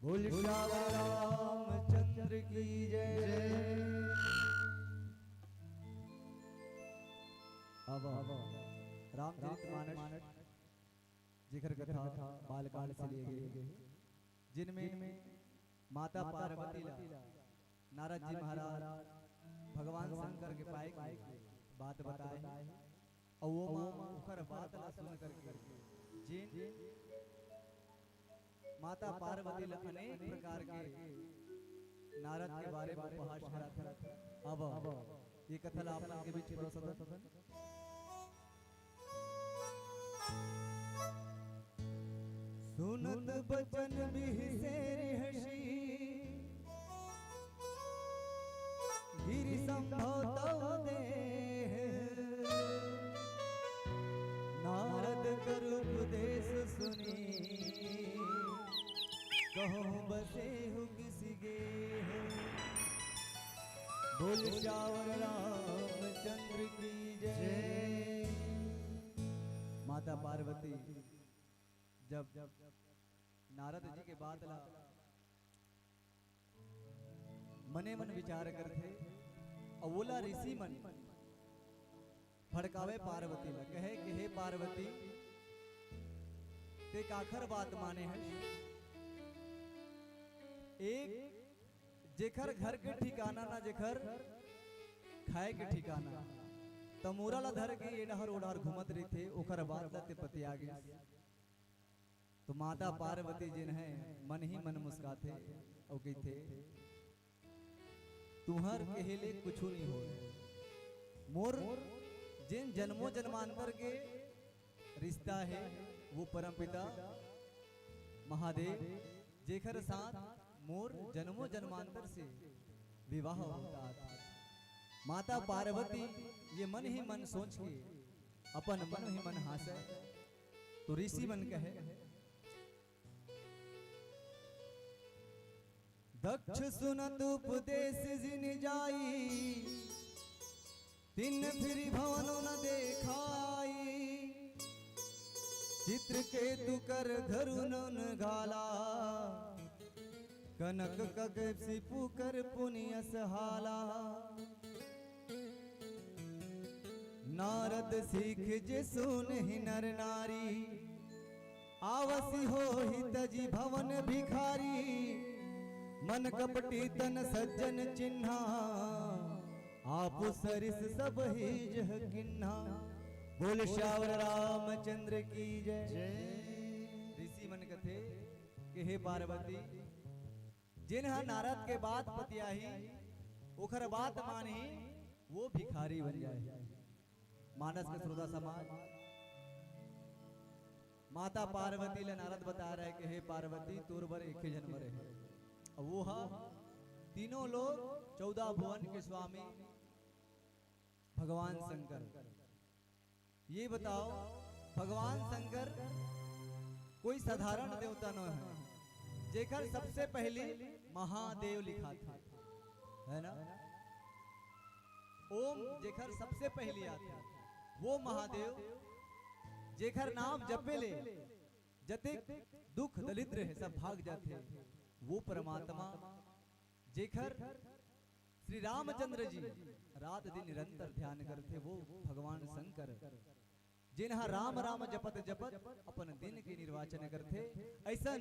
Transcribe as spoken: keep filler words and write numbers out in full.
बोल सियावर रामचंद्र की जय। अब रामचरित मानस जेकर कथा बालकांड से लिए गए, जिनमें माता पार्वती ला नारद जी महाराज भगवान शंकर के पाए के बात बताए, अउ वो माँ ओकर बात ला सुन करके जिन माता पार्वती ला अनेक प्रकार के नारद के बारे में उपहास करत हे। अब ये कथा ला आप मन के बीच परोसत हन। सुनत बचन बिहसे रिहसी, गिरि संभव तव देह। नारद कर उपदेश सुनी, कहूँ बसेहु किसी गेह। बोल सियावर रामचंद्र की जय। माता पार्वती जब नारद जी के बात ला मने मन विचार करथे, अउ ओला ऋषि मन भड़कावे पार्वती ला, कहे कि हे पार्वती, ते काखर बात माने हस? एक जेखर घर के ठिकाना ना, जेखर खाए के ठिकाना, त मुरा ला धर के ये डहर ओ डहर घूमत रहिथे, ओखर बात ला ते पतिया गिस। तो माता पार्वती जेन हे मन ही मन मुस्काथे अउ कहिथे, तुहर कहे ले कुछु नहीं होय। मोर जेन जन्मों जन्मांतर के रिश्ता हे, वो परमपिता महादेव, जेकर साथ मोर जन्मों जन्मांतर से विवाह होत हे। माता पार्वती ये मन ही मन सोच के अपन मन ही मन हांसे, तो ऋषि मन कहे, दक्ष सुनत उपदेश जिन जाई, तिन फिरि भवन न देखाई। चित्रकेतु कर धरुन न घाला, कनक ककसिपु कर पुनि अस हाला। नारद सीख जे सुनहि नर नारी, आवसि होहि तजि भवन भिखारी। मन कपटी तन सज्जन चिन्हा, आपु सरिस सब ही जह किन्हा। बोल सियावर रामचंद्र की जय। ऋषि मन कथे कि हे पार्वती, जेन ह नारद के बात पतियाही, ओखर बात मानही, वो भिखारी बन जाही। मानस के श्रोता समाज, माता पार्वती ले नारद बता रहे कि हे पार्वती, तोर बर एक ही जन बर हे। अब वो ह तीनों लोग चौदह भुवन के स्वामी भगवान शंकर। ये बताओ, भगवान शंकर कोई साधारण देवता न है, जेकर सबसे पहली महादेव लिखाथे, है ना? ओम जेकर सबसे पहली आथे, वो महादेव, जेकर नाम जपे ले जतेक दुख दलिद्र हे, सब भाग जाथे, वो परमात्मा, जेकर श्री रामचंद्र जी रात दिन निरंतर ध्यान करथे, वो भगवान शंकर, जेन ह राम राम जपत जपत अपन दिन के निर्वाचन करथे। अइसन